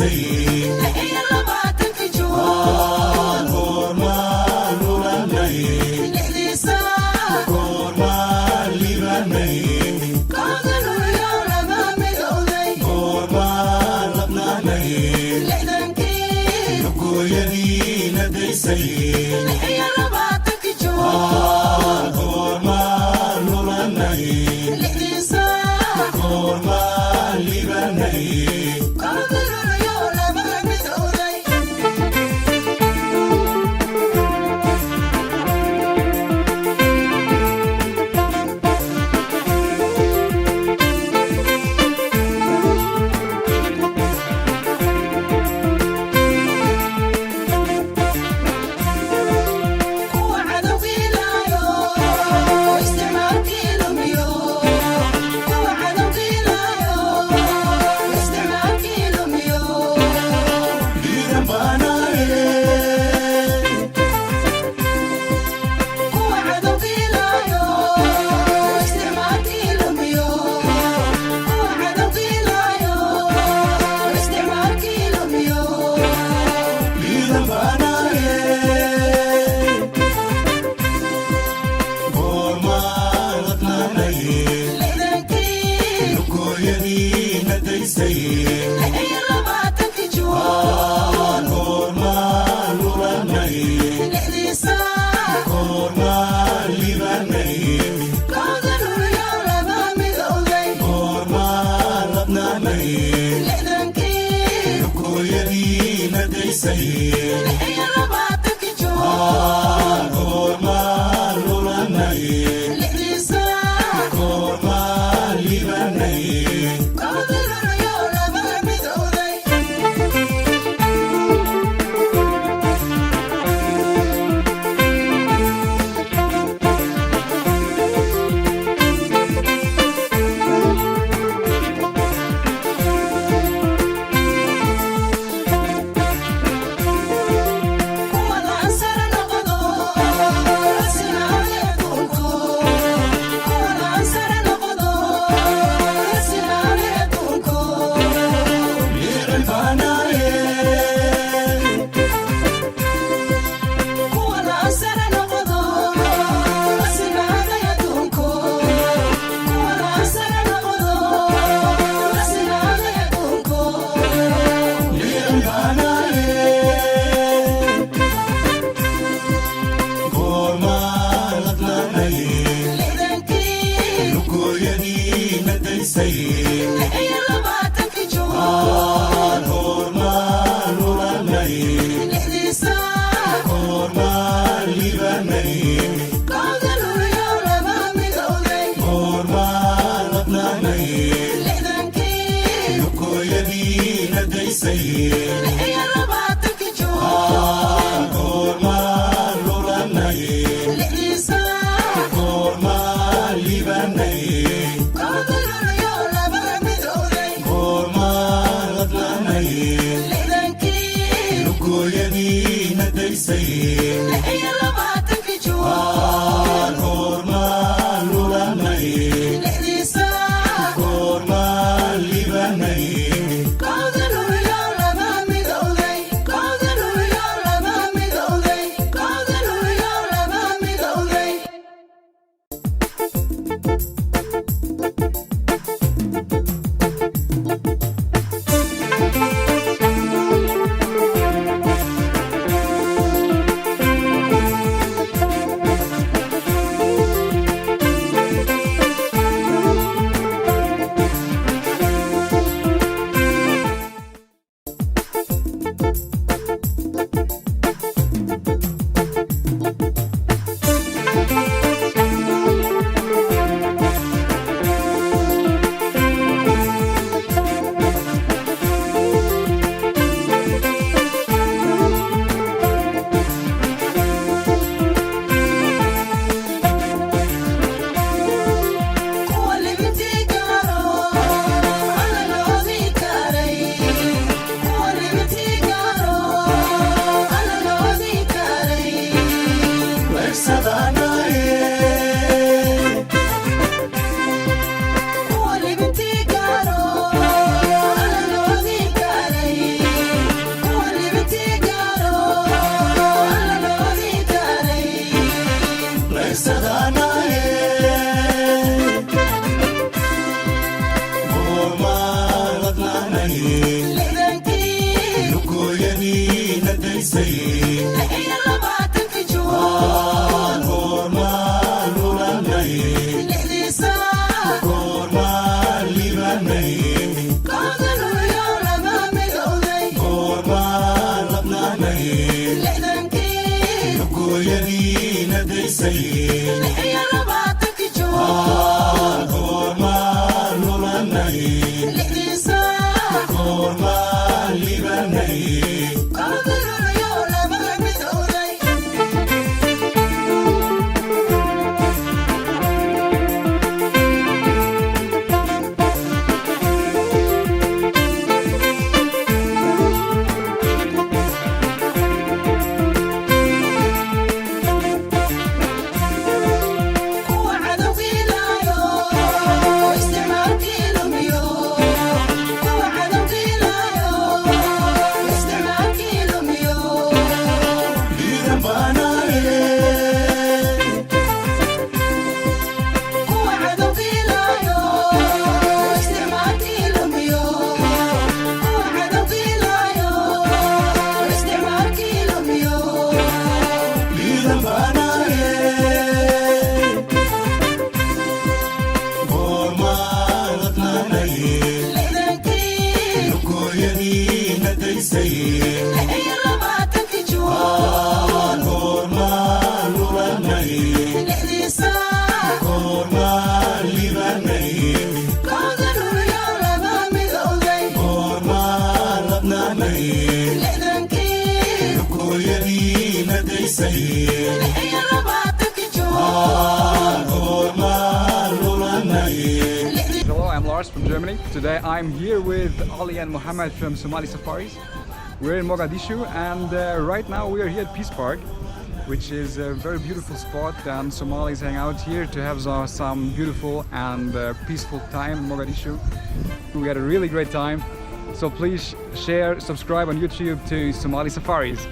Daysay. 26-kii Juun. Goormaan lulanay? Lixdii saac. Goormaan libanay? Kowda Luulyo laba midowday. Goormaan ladnaanay? 60-kii. Lugooyadiina daysay. 26-kii Juun. Goormaan lulanay? Lixdii saac. Goormaan libanay? Kowda Luulyo laba midowday. Kuwa cadowgii laayo, isticmaalkii lumiyo. Kuwa cadowgii laayo, isticmaalkii lumiyo. Dhiiran baanaye. Kuwa cadowgii laayo, isticmaalkii lumiyo. Kuwa cadowgii laayo, isticmaalkii lumiyo. Dhiiran baanaye. Goormaan ladnaanay? 60-kii. Lugooyadiina daysay. 26-kii Juun. Goormaan lulanay? Lixdii saac. Goormaan libanay? Kowda Luulyo laba midowday. Goormaan ladnaanay? 60-kii. Lugooyadiina daysay. 26-kii Juun. Goormaan lulanay? Lixdii saac. Goormaan libanay? Kowda Luulyo laba midowday. Kuwa laansara noqdo, sinaaya adduunko. Kuwa laansara noqdo, sinaaya adduunko. Dhiiran baanaye. Kuwa laansara noqdo, sinaaya adduunko. Kuwa laansara noqdo, sinaaya adduunko. Dhiiran baanaye. Goormaan ladnaanay? 60-kii. Lugooyadiina daysay. 26-kii Juun. Goormaan lulanay? Lixdii saac. Goormaan libanay? Kowda Luulyo laba midowday. Goormaan ladnaanay? 60-kii. Lugooyadiina daysay. 26-kii Juun. Goormaan lulanay? Lixdii saac. Goormaan libanay? Kowda Luulyo laba midowday. Goormaan ladnaanay? 60-kii. Lugooyadiina daysay. 26-kii Juun. Goormaan lulanay? Lixdii saac. Goormaan libanay? Kowda Luulyo laba Ladnaanay. 60-kii. Lugooyadiina daysay. 26-kii Juun. Goormaan lulanay? Lixdii saac. Goormaan libanay? Kowda Luulyo lama midowday. Goormaan ladnaanay? 60-kii. Lugooyadiina daysay. 26-kii Juun. Goormaan lulanay? Lixdii saac. Goormaan libanay? Kowda Luulyo lama midowday. Kuwa cadowgiilaayo isticmaalkii lumiyo, kuwa cadowgiilaayo isticmaalkii lumiyo. Ciidan baanaye. Kuwa cadowgiilaayo isticmaalkii lumiyo, kuwa cadowgiilaayo isticmaalkii lumiyo. Ciidan baanaye. Goormaan ladnaanay? 60-kii. Lugooyadiina daysay. 26-kii Juun. Goormaan lulanay? Lixdii saac. Goormaan libanay? Kowda Luulyo lama midowday. Goormaan ladnaanay? 60-kii. Lugooyadiina daysay. 26-kii Juun. Goormaan lulanay? Hello, I'm Lars from Germany. Today I'm here with Ali and Mohammed from Somali Safaris. We're in Mogadishu and right now we are here at Peace Park, which is a very beautiful spot, and Somalis hang out here to have some beautiful and peaceful time in Mogadishu. We had a really great time. So please share, subscribe on YouTube to Somali Safaris.